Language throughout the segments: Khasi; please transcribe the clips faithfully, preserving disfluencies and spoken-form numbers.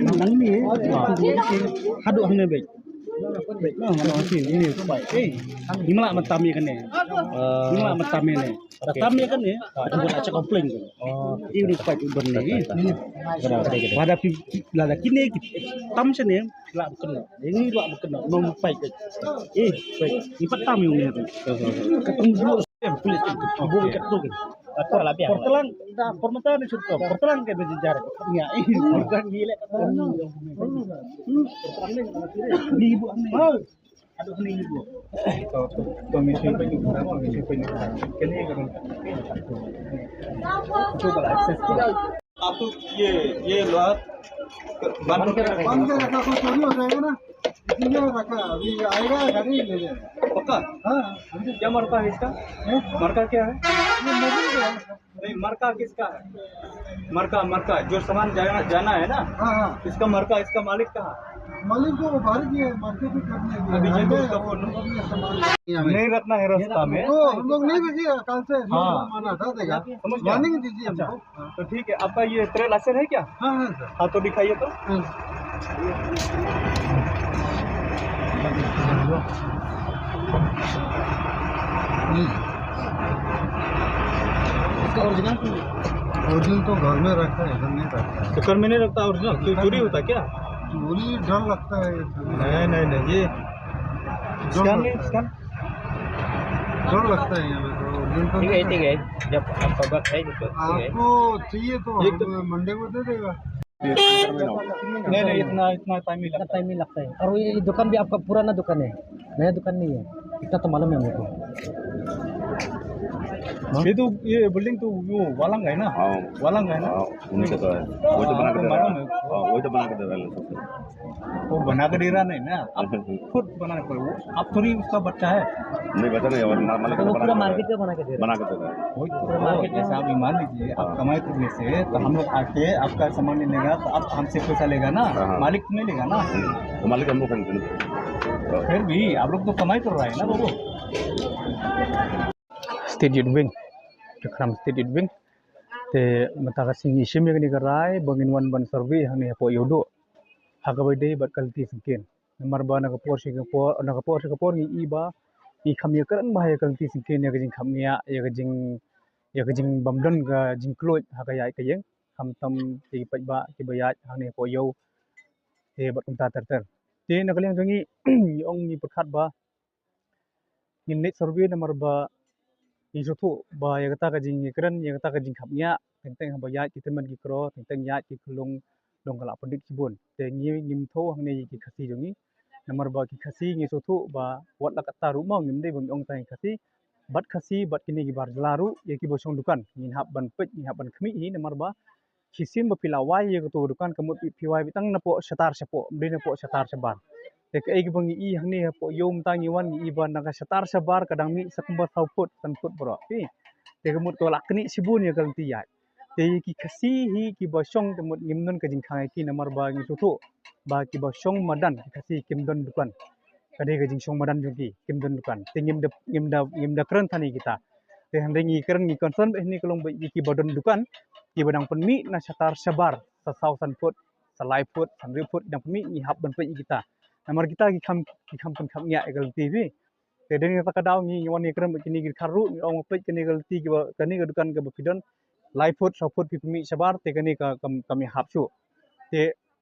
Nang ni. Haduh hangne bek. Bek, nah, mana masih ini, Pak. Eh, ni malah matam ni kan ni. Ni malah matam ni. Matam ni kan ni. Ada buat acak komplain kan. Oh. Ini Pak Gubernur ni. Pada pi-, pi-, lada kini tam sini lah bukan. Ini lah bukan. Mau Pak. Eh, Pak. Ni matam ni. Ketemu dulu. Em, pulit tu. Bom kat tu kan. Aku lah biar. Portalang, dah, pormata ni suka. Portalang ke berjejar. Ya, eh, portalang gila. Hmm. Ni ibu ni. Aduh, ni ibu. To, to, to, mesti pergi ke sana, mesti pergi ke sana. Kena ke sana. Cuba lah, akses tu. आप तो ये, ये लोहा बंद करके रखा। बंद करके रखा, कोई चोरी हो जाएगा ना, इसीलिए रखा। अभी आएगा, गाड़ी ले जाएगा। पक्का? हाँ। क्या मरका है इसका? हैं? मरका क्या है? ये मरका है। नहीं, मरका किसका है? मरका, मरका, जो सामान जाना, जाना है ना, हाँ, हाँ। इसका मरका, इसका मालिक कहाँ है? मालिक तो बाहर गया है, मार्केट में करने गया है। अभी ये तो उसका फोन नहीं रखना है रास्ता में। तो हम लोग नहीं भेजिए, कल से हाँ। माना था देगा। समझ गया? वार्निंग दीजिए हमको। अच्छा। हाँ। तो ठीक है, आपका ये ट्रेल लाइसेंस है क्या? हाँ, हाँ, सर। हाँ, तो दिखाइए तो। हाँ। हम्म। इसका ओरिजिनल? ओरिजिनल तो घर में रखा है, इधर नहीं रखा है। तो घर में नहीं रखता ओरिजिनल? क्यों, चोरी होता क्या? चोरी डर लगता है। नहीं, नहीं, नहीं, ये डर स्कैन नहीं, लगता है। स्कैन? डर लगता है यहाँ पे तो, ओरिजिनल तो ठीक है, नहीं ठीक है। जब आपका बात है, तो ठीक है। आपको चाहिए तो ये तो हम मंडे को दे देगा। नहीं, नहीं, इतना, इतना टाइम ही लगता है। टाइम ही लगता है। और ये दुकान भी आपका पुराना दुकान है, नया दुकान नहीं है, इतना तो मालूम है हमको। हाँ? ये तो, ये बिल्डिंग तो वो वालंग है ना? हाँ। वालंग है ना? हाँ, उनका तो है। वो तो बना के दे रहा है। मालूम है। हाँ, वो तो बना के दे रहा है। वो बना के दे रहा नहीं ना, आप खुद बनाना पड़ेगा। वो आप थोड़ी उसका बच्चा है। नहीं, बच्चा नहीं है, वो मा-, मालिक वो का बना पूरा के दे रहा है। मार्केट का बना के दे रहा है। बना के दे रहा है। वही तो, पूरा मार्केट का। जैसे आप ये मान लीजिए, आप हाँ। कमाई करने से, तो हम लोग आके आपका सामान लेने का, तो आप हमसे पैसा लेगा ना, हाँ, हाँ। मालिक तो नहीं लेगा ना। हम्म, तो मालिक हम लोग का नहीं। फिर भी आप लोग तो कमाई कर रहा है ना बाबू। State Youth Wing, Chakhram State Youth Wing. Te mynta ka sngi ngi shim ïa kane ka rai ba ngin wan ban survey hangne hapoh Ïewduh ha kaba ïadei bad ka lynti syngkien. Namar ba na ka por sha ka por, na ka por sha ka por ngi i ba ngi kham ïakren bha ïa ka lynti syngkien, ïa ka jingkhapngiah, ïa ka jing, ïa ka jingbymdon ka jingkluid ha ka ïaid ka ïeng, khamtam ïa ki paidbah kiba ïaid hangne hapoh ïew. Te bad kumta ter ter. Te na ka liang jong ngi, ngi ong ngi pyrkhat ba ngin leit survey namar ba ngi sngewthuh ba ïa kata ka jingïakren, ïa kata ka jingkhapngiah, teng teng haba ïaid ki tymmen ki kro, teng teng ïaid ki khyllung, long ka la pyndik shibun. Te ngi ngim thew hangne ïa ki Khasi jong ngi. Namar ba ki Khasi ngi sngewthuh ba wat la katta ruh mo, ngim dei ba ngi ong tang ïa ki Khasi. Bad Khasi, bad kine ki bar jylla ruh, ïa kiba shong dukan. Ngin hap ban peit, ngin hap ban khmih hi, namar ba shisien ba phi la wai ïa kato ka dukan ka mut phi wai beit tang napoh shatar shapoh, ym dei napoh shatar shabar. Te kaei kaba ngi i hangne hapoh ïew mynta ngi wan ngi i ba na ka shatar shabar ka dang mih sa kumba saw phut, san phut baroh. Te ka mut ka la knieh shibun ïa ka lynti ïaid. Te ki Khasi hi kiba shong te mut ngim don ka jingkhang ïa ki namar ba ngi sngewthuh ba kiba shong madan ki Khasi kim don dukan. Ka dei ka jingshong madan jong ki, kim don dukan. Te ngim da ngim da ngim da kren than ïa kita. Te hynrei ngi kren ngi concern bad hynrei ka long ba ïa kiba don dukan, kiba dang pynmih na shatar shabar, sa saw san phut, sa lai phut, san hynriew phut, dang pynmih ngi hap ban peit ïa kita. Namar kita ki kham ki kham pynkham ïa ka lynti phi. Te dei na kata ka daw ngi ngi wan ngi kren bad kine ki dkhar ruh ngi ong peit kane ka lynti kiba kane ka dukan kaba phi don lai phut saw phut phi pynmih shabar te kane ka kam kam ïa hap shuh. Te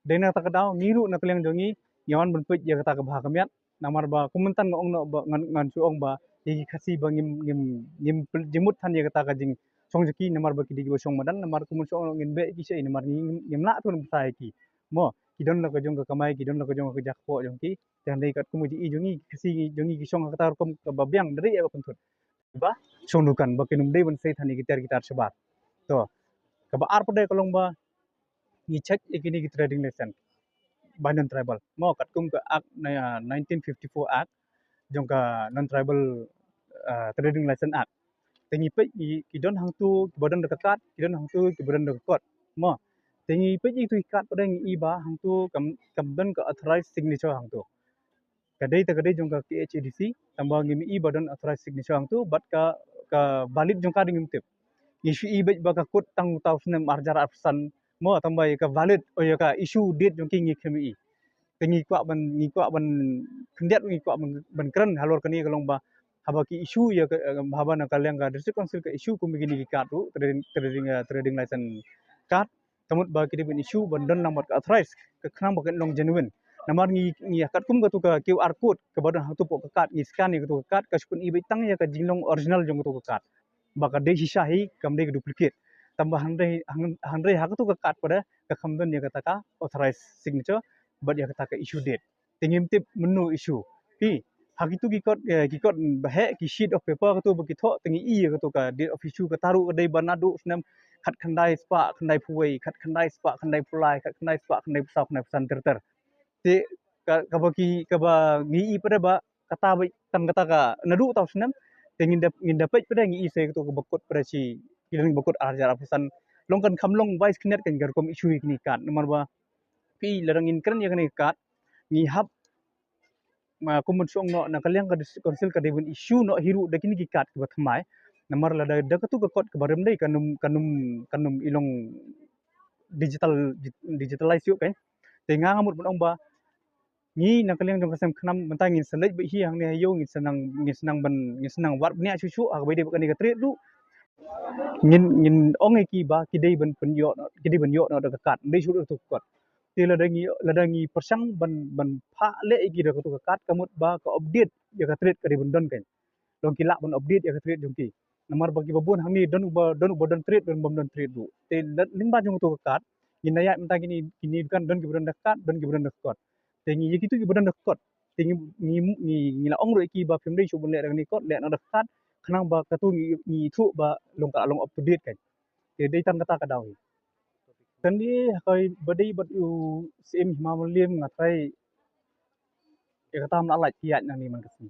dei na kata ka daw ngi ruh na ka liang jong ngi ngi wan ban peit ïa kata ka bha ka miat. Namar ba kum mynta nga ong noh ba ngan ngan shu ong ba ïa ki Khasi ba ngim ngim ngim pel- jingmut than ïa kata ka jingshong jong ki namar ba ki dei kiba shong madan namar kum shu ong noh ngin beh ki sha i namar ngi ngim ngim lah tun ba sa ïa ki. Mo ki don la ka jong ka kamai ki don la ka jong ka jaka poh jong ki. Te hynrei katkum ka jingïohi jong ngi ki Khasi jong ngi ki shong ha kata rukom kaba biang da dei ïa ba pynthut. Ba shong dukan ba kin ym dei ban sei than ïa ki tiar ki tar shabar. To kaba ar pat dei ka long ba ngi check ïa kine ki trading license ba non tribal. Mo katkum ka act na nineteen fifty-four act jong ka non tribal ah, trading license act. Te ngi peit ngi ki don hangtu kiba don da ka kad, ki don hangtu kiba don da ka kot. Mo te ngi peit ïa kitu ki kad pat dei ngi i ba hangtu kam kam don ka authorized signature hangtu. Ka dei te ka dei jong ka K H A D C tangba ngim i ba don authorized signature hangtu bad ka ka valid jong ka dei ngim tip. Ngi shu i beit ba ka kut tang u taw snem arhajar arphew san mo tangba ïa ka valid o ïa ka issue date jong ki ngi khlem i. Te ngi kwah ban ngi kwah ban khyndiat ngi kwah ban, ban kren halor kane ka long ba haba ki issue ïa ka haba na ka liang ka district council ka issue kum kine ki kad ruh trading trading, eh, trading license card. Ka mut ba ki dei ban issue ban don lang bad ka authorized ka khnang ba kan long genuine. Namar ngi ngi ïa katkum katu ka Q R code kaba don hangtu poh ka kad ngi scan ïa katu ka kad ka shu pyni beit tang ïa ka jinglong original jong katu ka kad. Ba ka dei shisha hi kam dei ka duplicate. Tangba hynrei hynrei ha katu ka kad pat ka kham don ïa kata ka authorized signature bad ïa kata ka issue date. Te ngim tip mynno issue. Phi ha kitu ki kot eh, ki kot ba heh ki sheet of paper katu ba ki thoh te ngi i ïa katu ka date of issue kata ruh ka dei ba naduh snem khatkhyndai spah khyndaiphew wei, khatkhyndai spah khyndaiphew lai, khatkhyndai spah khyndaiphew saw, khyndaiphew san ter ter. Te ka kaba ki kaba ngi i pat ba kata ba tang kata ka naduh taw snem te ngin da ngin da peit pat ngi i se katu kaba kut pat shi ki dang ba kut arhajar arphew san. Long kan kham long vice khyndiat kan ka rukom issue ïa kine ki kad namar ba phi lada ngin kren ïa kane ka kad ngi hap ma kum ban shong noh na ka liang ka district council ka dei ban issue noh hi ruh da kine ki kad kiba thymmai. Namar lada da katu ka kot kaba rem dei kan ym kan ym kan ym i long digital digitalize ïoh kan. Te nga nga mut ban ong ba ngi na ka liang jong ka sem khnam mynta ngin sa leit beit hi hangne ha ïew ngin sa nang ngin sa nang ban ngin sa nang wad bniah shuh shuh ha kaba ïadei bad kane ka trade ruh. Ngin ngin ong ïa ki ba ki dei ban pynïoh ki dei ban ïoh noh da ka kad, dei shuh da katu ka kot. Te lada ngi lada ngi pyrshang ban ban phah leh ïa ki da katu ka kad ka mut ba ka update ïa ka trade ka dei ban don kan. Long ki lah ban update ïa ka trade jong ki. Namar ba kiba bun hangne don uba don uba don trade don bym don trade ruh. Te lyngba jong katu ka kad ngin da ïaid mynta kine kine dukan don kiba don da ka kad don kiba don da ka kot. Te ngi ïa kitu kiba don da ka kot te ngi ngi ngi ngi la ong ruh ïa ki ba phim dei shuh ban leh da kane kot leh na da ka kad khnang ba katu ngi ngi ithuh ba long ka long up to date kan. Te dei tang kata ka daw hi. Tang dei ha ka ba dei bad u Syiem Hima Mylliem nga trai ïa kata mla lait ki ïaid nangne man ka sngi.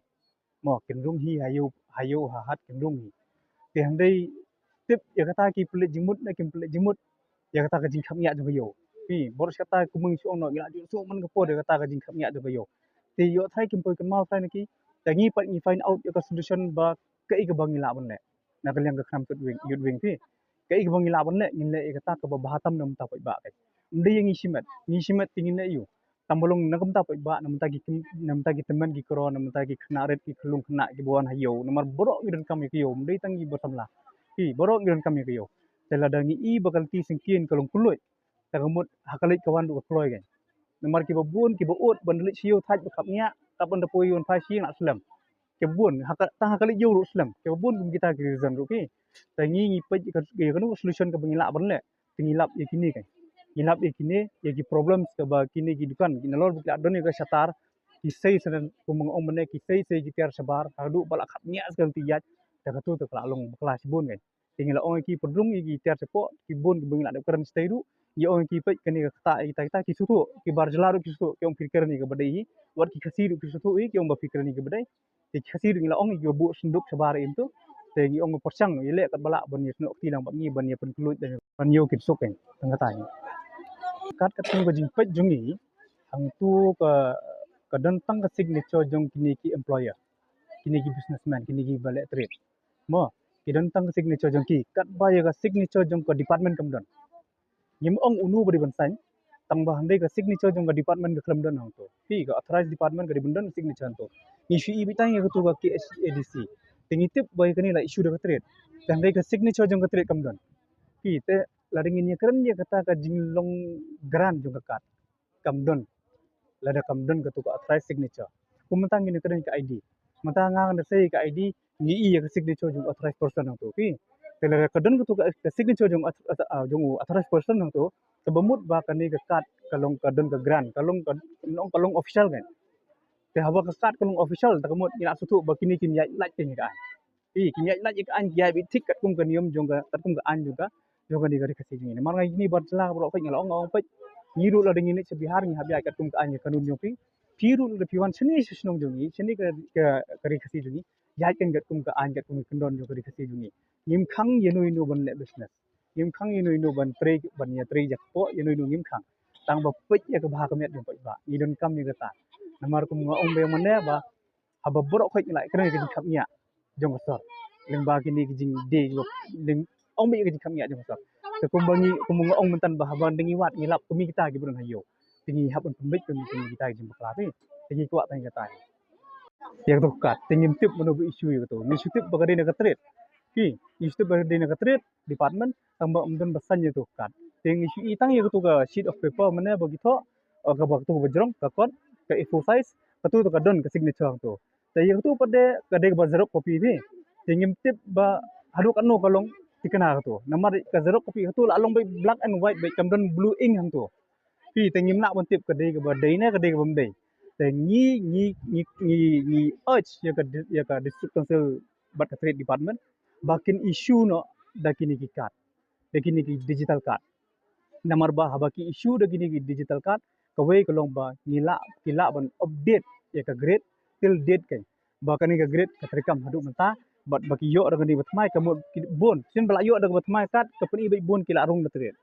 Mo kin rung hi ha ïew ha ïew ha hat kin rung hi. Te hynrei tip ïa kata ki pynleit jingmut ne kim pynleit jingmut ïa kata ka jingkham ïa jong ka ïew. Phi bor kata kumne shu ong noh ngi la ju shu man ka por ïa kata ka jingkham ïa jong ka ïew. Te ïoh thai kim poi kynmaw thai na ki. Te ngi pat ngi find out ïa ka solution ba kaei kaba ngi lah ban leh na ka liang ka khnam youth wing youth wing phi. Kaei kaba ngi lah ban leh ngin leh ïa kata kaba bha tam na mynta paidbah ka. Ym dei ïa ngi shimet ngi shimet te ngin leh ïa u. Tang ba long na ka mynta paidbah na mynta ki na mynta ki tymmen ki kro na mynta ki khynnah rit ki khyllung khynnah kiba wan ha ïew namar baroh ngi donkam ïa ka ïew ym dei tang ngi ba samla. Phi baroh ngi donkam ïa ka ïew. Te lada ngi i ba ka lynti syngkien ka long kylluid. Te ka mut ha ka leit ka wan ruh ka kloi kan. Namar kiba bun kiba ud ban da leit sha ïew thait ba khap ngiah khap ban da poi ïew ban phai shi ngiah slem. Kiba bun ha ka tang ha ka leit ïew ruh slem kiba bun kum kita ki reason ruh ki. Te ngi ngi peit ïa ka ïa kano ka solution kaba ngi lah ban leh. Te ngi lap ïa kine kan. Ngi lap ïa kine ïa ki problems kaba kine ki dukan ki nalor ba ki la don ïa ka shatar. Ki sei senen kum nga ong mynne ki sei sei ki tiar shabar haduh ba la khap ngiah skhem ti ïaid. Te katu te ka la long bakla shibun kan. Te ngi la ong ïa ki pynrung ïa ki tiar shapoh ki bun kiba ngi la dep kren shatei ruh. Ngi ong ïa ki peit kane ka kata ïa kita kita ki suthuh ki bar jylla ruh ki suthuh ki ong phi kren ïa kaba dei hi. Wat ki Khasi ruh ki suthuh hi ki ong ba phi kren ïa kaba dei. Te ki Khasi ruh ngi la ong ïa kiba buh synduk shabar ïa ki tu. Te ngi ong pyrshang ïaleh katba lah ban ïasnoh kti lang bad ngi ban ïa pynkhlaiñ ban ïoh kin suk kan tang kata ngi. Kat kat ka jingpeit jong ngi hangtu ka ka don tang ka signature jong kine ki employer, kine ki businessman, kine ki ba leh trade. Mo, ki don tang ka signature jong ki, katba ïa ka signature jong ka department kam don. Ngim ong uno ba dei ban sign, tang ba hynrei ka signature jong ka department ka khlem don hangto. Phi, ka authorized department ka dei ban don signature hangto. Ngi shu i beit tang ïa katu ka K H A D C. Te ngi tip ba ïa kane la issue da ka trade. Te hynrei ka signature jong ka trade kam don. Phi, te lada ngin ïakren ïa kata ka jinglong grant jong ka card, kam don. Lada kam don katu ka authorized signature. Kum mynta ngin ïakren ka I D. Mynta nga ngan sei ka I D, ngi i ïa ka signature jong authorized person hangto. Phi, te lada ka don katu ka, ka signature jong auth-, auth-, ah, jong authorized person hangto, te ba mut ba kane ka card ka long ka don ka grant, ka long ka, long ka long official kan. Te haba ka card ka long official, te ka mut ngi la sngewthuh ba kine kim ïaid lait kane ka aiñ. Phi, kim ïaid lait ïa ka aiñ, ki ïaid beit thik katkum ka niyom jong ka, katkum ka aiñ jong ka, jong kane ka Ri Khasi jong ngi. Namar nga ïa kine ba jylla baroh peit nga la ong, nga ong peit, ngi ruh lada ngi leit sha Bihar ngi hap ïaid katkum ka aiñ ka kanun jong phi. Phi ruh lada phi wan shane sha shnong jong ngi, shane ka, ka, ka Ri Khasi jong ngi, ïaid kan katkum ka aiñ, katkum ka kyndon jong ka Ri Khasi jong ngi. Ngim khang ïano ïano ban leh business. Ngim khang ïano ïano ban trei, ban ïatrei jakpoh, ïano ïano ngim khang. Tang ba peit ïa ka bha ka miat jong paidbah. Ngi donkam ïa kata. Namar kum nga ong ba ïa mane ba haba baroh khoit ngi la kren ka jingkhapngiah jong ka sor. Lyngba kine ki jingdie, lyng, ong beit ka jingkhapngiah jong ka sor. Te kumba ngi, kumba nga ong mynta ba haba ngi wad ngi lap kumne kita kiba don ha ïew. Te ngi hap ban pynbeit kumne kita ki jingbakla te. Te ngi kwah tang kata. Ïa kato ka card te ngim tip mano ba issue ïa kato. Ngi shu tip ba ka dei na ka trade. Ki, ngi shu tip ba ka dei na ka trade department, tang ba ym don ba sign ïa kato ka card. Te ngi shu i tang ïa kato ka sheet of paper mane ba ki thoh, eh, kaba kato kaba jrong, ka kot, ka A four size, kato to ka don ka signature hangto. Te ïa kato pat de ka dei kaba xerox copy phi. Te ngim tip ba haduh katno ka long thikna kato. Namar ka xerox copy kato la long beit black and white beit, kam don blue ink hangto. Phi, te ngim lah ban tip ka dei kaba dei ne ka dei kaba ym dei. Te ngi, ngi, ngi, ngi, ngi urge ïa ka di-, ïa ka District Council bad ka Trade Department ba kin issue noh da kine ki card, da kine ki digital card. Namar ba haba ki issue da kine ki digital card, kawei ka long ba ngi lah, ki lah ban update ïa ka grade till date kein. Ba kane ka grade ka treikam haduh mynta, bad ba ki ïoh da kane ba thymmai ka mut ki bun. Shen ba la ïoh da kaba thymmai card, ka pyni beit bun ki la rung na trade.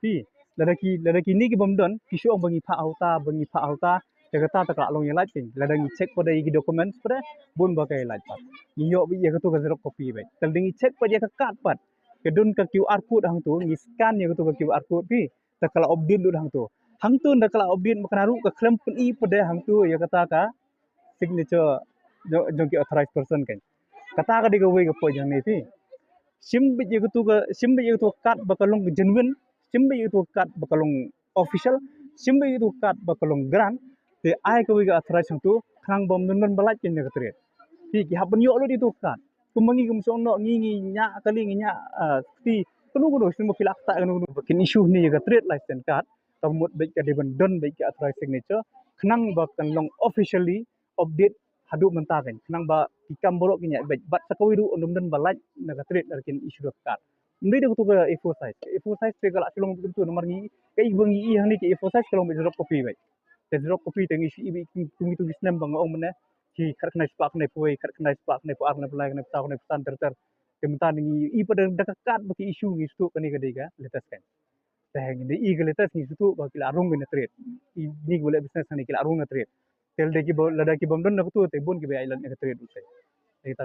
Phi, lada ki, lada kine ki bym don, ki shu ong ba ngi phah ha uta, ba ngi phah ha uta, te kata te ka la long ïa lait kein. Lada ngi check pat ïa ki documents pat, bun ba ka ïa lait pat. Ngi ïoh beit ïa kato ka xerox copy beit. Te lada ngi check pat ïa ka card pat, ka don ka Q R code hangto, ngi scan ïa kato ka Q R code phi, te ka la update lut hangto. Hangto nda ka la update ma kane ruh ka khlem pyni pat hangto ïa kata ka signature jong, jong ki authorized person kein. Kata ka dei kawei ka point hangne phi. Shim beit ïa kato ka, shim beit ïa kato ka card ba ka long genuine, shim beit ïa kato ka card ba ka long official, shim beit ïa kato ka card ba ka long grant, te ai kawei ka authorized hangto, khnang ba ym don ba lait kein na ka trade. Phi, ki hap ban ïoh lut ïa kato ka card. Kumba ngi kum shong noh ngi, ngi ñiah kali, ngi ñiah, ah, kti. Kano kano, shen ba phi la ktah kano kano. Ba kin issue hangne ïa ka trade license card, ka mut beit ka dei ban don beit ka authorized signature, khnang ba kan long officially update haduh mynta kein. Khnang ba ki kam baroh kin ïaid beit. Bad sa kawei ruh ym don ba lait na ka trade lada kin issue da ka card. Ym dei da kato ka A four size. Ka A four size te ka la shu long beit kumto namar ngi, kaei ba ngi i hangne ka A four size ka long beit xerox copy beit. Te xerox copy te ngi shu i beit kum, kum kito ki snem ba nga ong mynne. Ki khatkhyndai spah khyndai phew wei, khatkhyndai spah khyndai phew ar, khyndai phew lai, khyndai phew saw, khyndai phew san ter ter. Te mynta ngi i pat da ka card ba ki issue ngi sngewthuh kane ka dei ka latest kein. Te ngi dei i ka latest ngi sngewthuh ba ki la rung na trade. I ni kiba leh business hangne ki la rung na trade. Te lada ki ba, lada ki bym don na kato te bun kiba ïaid lait na ka trade ruh te. Te kita